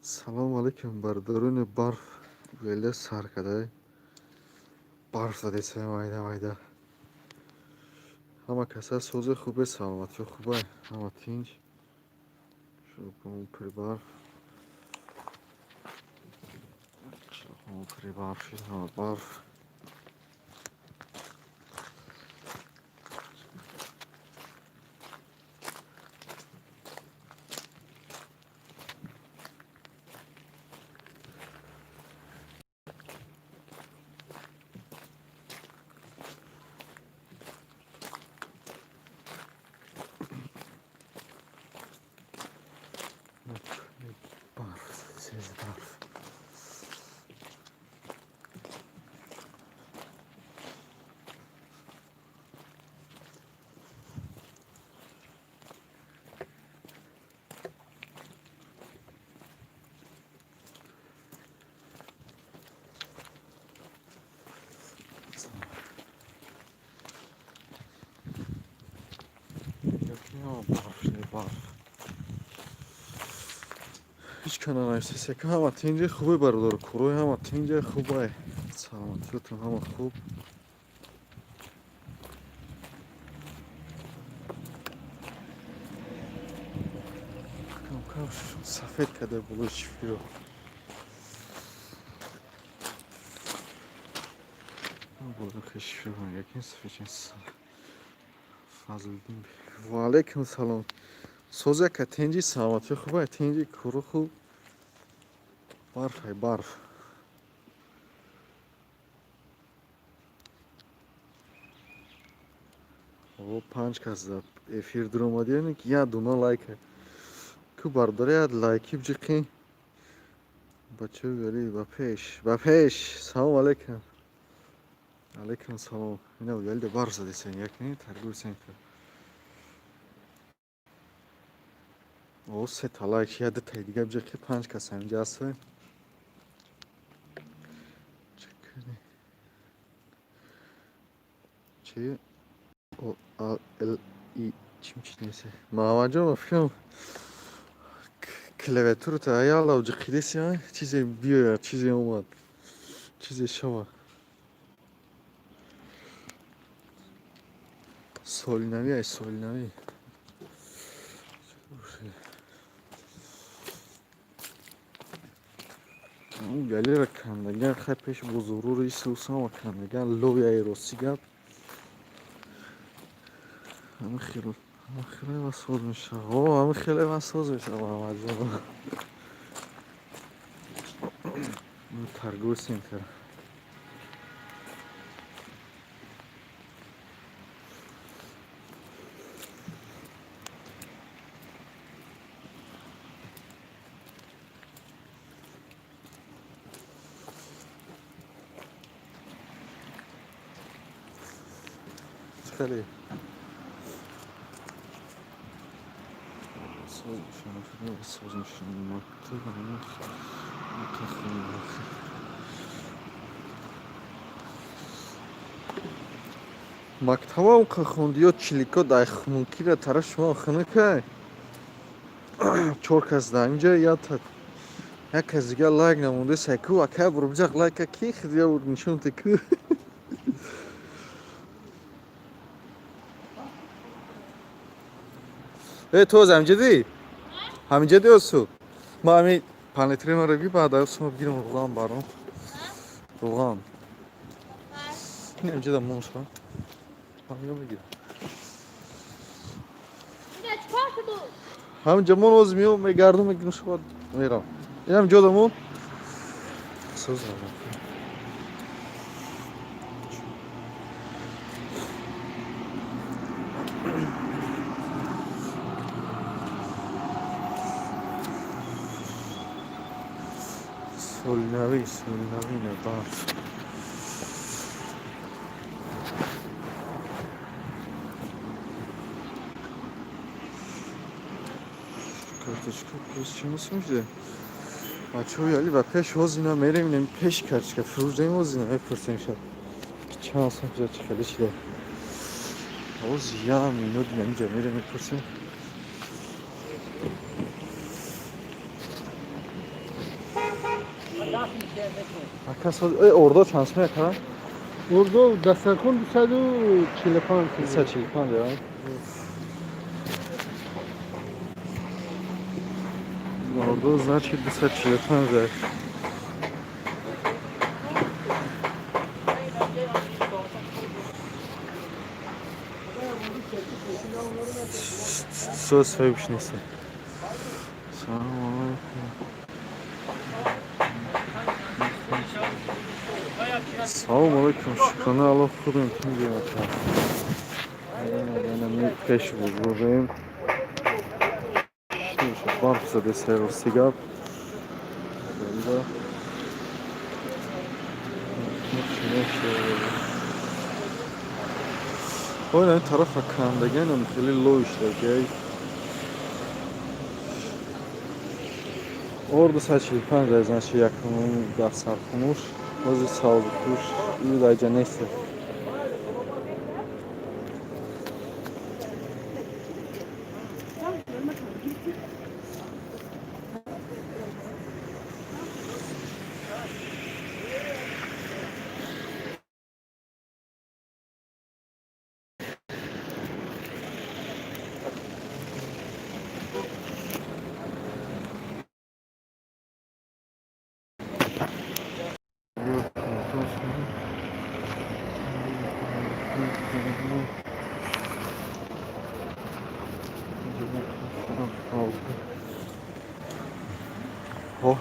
Салому алейкум, бародарони. Барф веле сар кадай, барф задесай майда майда. Ҳама каса сози хубе, саломатиё хубай, ҳама тинҷ. Пури барф, пури барф шуд, ҳама барф. Барф, сез барф. Барф шуд, барф. Ҳеҷ кана нависесека. Ҳама тинҷи, хубе, бародару курои, ҳама тинҷа, хубай, саломатиётон ҳама хуб. Камкам сафед карда болои шифиро. Болои шифиро якин сафед. Фазлиддин, ва алейкум салом. Созяка, тинҷи, саломатӣ хубай, тинҷи, куру хуб. Барфай, барф. О, панҷ кас за эфир дуромадиёне ки як дуна лайка ку, бародари, як лайки биҷиқӣ. Бачаи гали, ба пеш, ба пеш. Салому алейкум. Алейкум салом. Ина ялда барф задесен, якни торговый центр. О, сета лайк, я дутаи дига биҷиқӣ, панҷ кас ҳаминҷа ҳастем. Чи о а л и чим чи несе? Маҳаммадҷон, ба фикрам, клавиатурата яла ҷиқидеси, чизе биёяд, чизе омад, чизе шава. Соли навӣ, ай соли навӣ. Галера кандаган, хай, пеш бозоруро исусама кандаган лови, ай рости гап. Ҳамин хел, ҳамин хеле соз мешава. О, ҳамин хеле соз мешава, Маҳаммадҷон. Торговый центр. Хеле соз мешава, соз мешава. Мактаб ҳамин. Мактабам хонди ё чилико дай мумкина тараф шумо хунукай. Чор кас дар инҷа, ята як кас дига лайк намонда сайку. Акай, бурбиҷақ лайка ки хидия нишон ку. Э, ту аз ҳаминҷа? Ҳаминҷа ди осу? Ма ҳами панлитри маро ги, баъд осума бигирам, руған баром. Руған. Ин ҳаминҷа да мон шава. Ҳаминҷа мегирам. Ҳаминҷа мон, оз меом, мегардам, мегирам, шава, мерам. Ин ҳаминҷо да мон. Соз. Соли навӣ, соли навӣ, на барф. Карточка плюс чӣ мешуда? Бачаҳои али, ба пеш ҳозина мерем, инам пеш карточка фурӯшдаем, ҳозина мепурсем шад, ки чанд сом шуда, чӣ хеле шуда. Ҳоз як минут инаминҷа мерем, мепурсем. Ака ордо чанд сум ака? Ордо дастархон 245. 245 я. Ордо значит 245. Söz söylemiş. Салам алейкум. Салом алейкум. Шукрона Аллоҳ худам тинҷем ака. Пеш бузурем. Барф задеса рости гап. Ой, тарафа кандаганам хеле лой шудагай. Орду 145 значит якум дастархунуш, бози савзикуш, даҷа нест.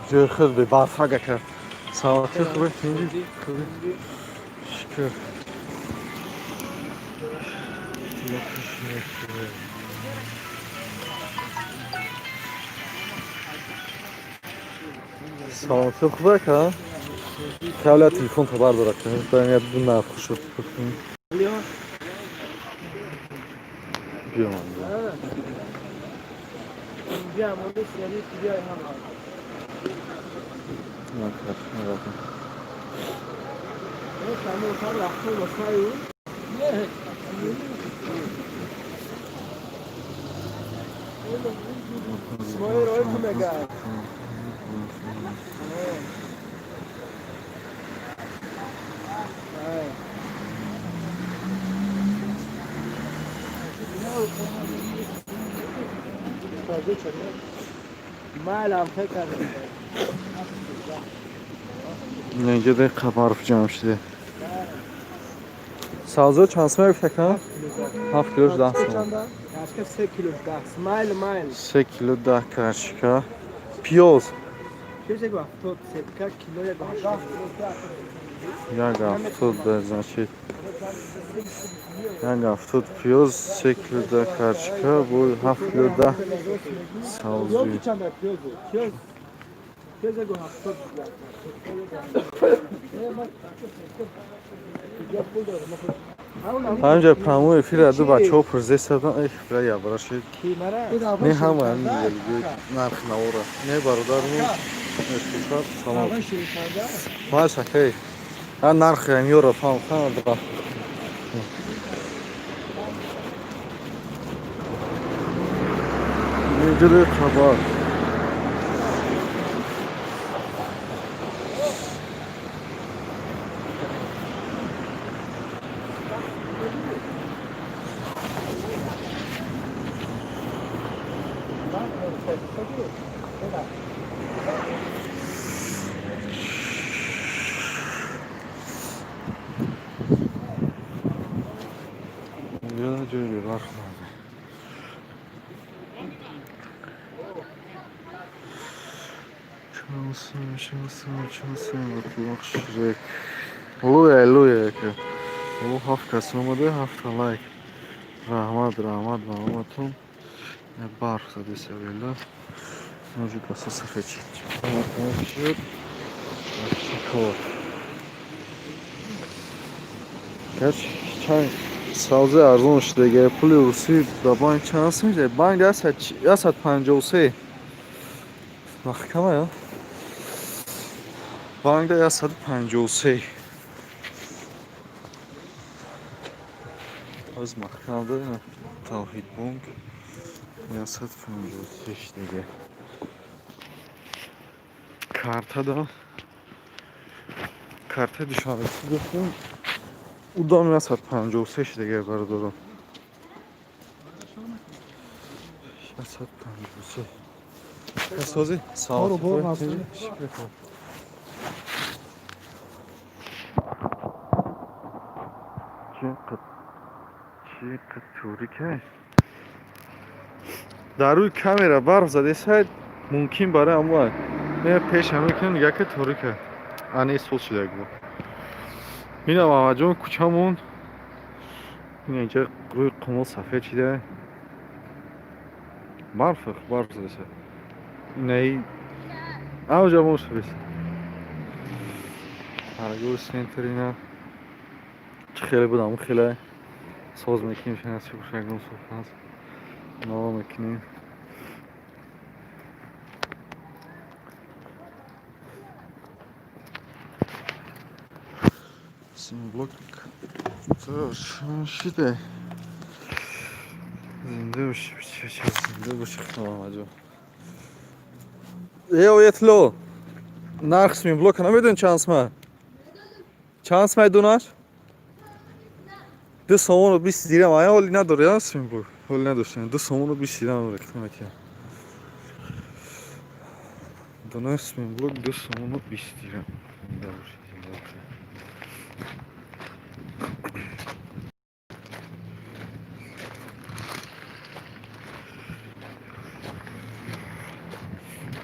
Ҷои худ бе барфак ака. Саломатӣ хубе? Тинҷи? Хубе? Шукр. Саломатӣ хубе ака? Хеле телефон та бардор ака. Дан ду нарх шуд. Биё ман. Биё, биё, Инҷа дақиқа барф ҷамъ шуда. Савзо чанд сум гуфт ака? 7 килош 10 сум. 3 килош 10. Майл майл. 3 кило 10 карчика. Пиёз. 70 сетка кило 180. 1,70 значит. 1,70 пиёз, 3 кило 10 карчика, бо 7 кило 10 савзи. Пиёз. Пиёз 70. Ҳаминҷа прямой эфир ду бачаҳо пурзесадан. Эх, бира ябра шид. Не ҳама нарх навора. Не бародар ну салом. Маш акай. А нарх амёра фаҳм хан. Инҷа хабар. Луя, луя, о, ҳафт кас омада, ҳафта лайк. Раҳмат, раҳмат ба ҳаматон. Барф задеса вела. Может, каса сафед шуд. Шикор. Карч чанд савзи арзон шудага. Пули русӣ ба банк чанд сум мешавад? Банк 153. Маҳкама я? Банк 153. Аз маҳкамда Тавҳид бонк 156 дига. Картада Картаи Душанбе гирифтем, удам 153 шидагай, бародарон, 153. Сози. Кору бор. Чӣ торика дар рӯи камера, барф задесай, мумкин барои амва не пеш мекунем, нигаҳ ки торика ане соз шуда бо. Ина, Мамаҷон, кӯчамон инҷа рӯи қумол сафед шида, барф барф задеса. Инаи авҷа мошабис торговый центр, ина чӣ хеле буд, ҳамун хеле соз мекунем, шинаси ягон соз нова мекунем. Блок шиде. Зинда боши, зинда боши, Мамаҷон. Э, оятло, нарх симблока намедонӣ чанд сма? Чанд сма донаш? 2 сомону 20 дирам. Ая ҳоли надори симблок? Ҳоли надоштем. 2 сомону 20 дирам рехтам метиҳам. Дона симблок 2 сомону 20 дирам. Зинда боши, зинда боши.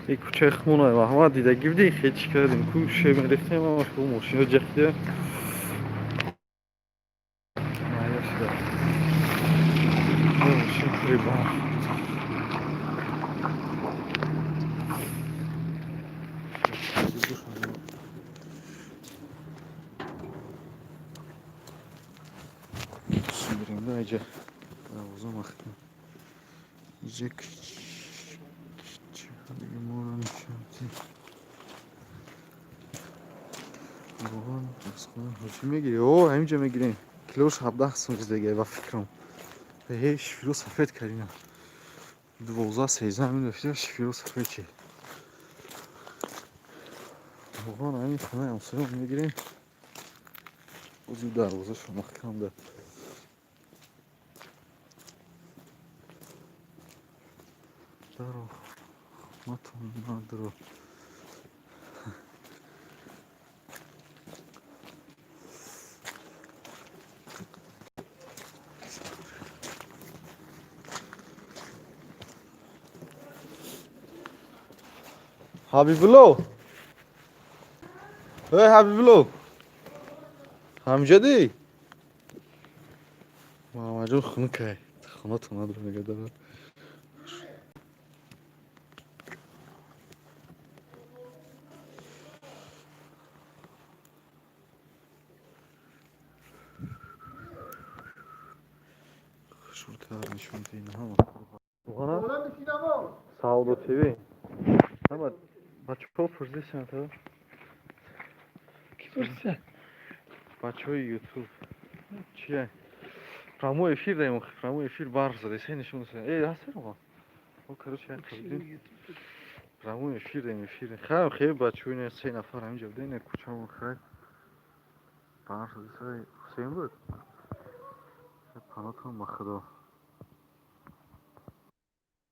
И кӯчаи хумона маҳмад дидагӣ будӣ, хел чӣ кардем, ку ше мерехтем, ҳамаш бо мошино ҷахида майя шуда. Мошин пури барф. Бирем да иҷа дарвоза маҳкам. Иҷа дига моро нишонти. Воған ҳоҷӣ мегирӣ? О, ҳаминҷа мегирем. Килош 17 сум дига ба фикрам. Э, шифиро сафед кардина. 12, 13 ҳамин доштия, шифиро сафед чи. Воған ҳамин хонаи ҳамсоя мегирем. Ози дарвозашо маҳкам да. Даро хонатон надро. Ҳабибулло, эй Ҳабибулло, ҳамҷадӣ? Муҳаммадҷон хунукай, хонатон надро мега. Хушрӯтар нишон диҳ ҳама. Савдо ТВ. Ҳама бачаҳо пурсиданд то. Ки пурсида? Бачаҳои Ютуб. Чия? Прямой эфир даем, прямой эфир, барф задеса нишон. Э, ҳаст роға? О, короче, як қабидем. Прямой эфир даем, эфир. Хай, хеле бачаҳо, ина се нафар ҳаминҷа будем, ина кӯчамон хай. Барф задеса, Ҳусейн буд. Панотон ба Худо.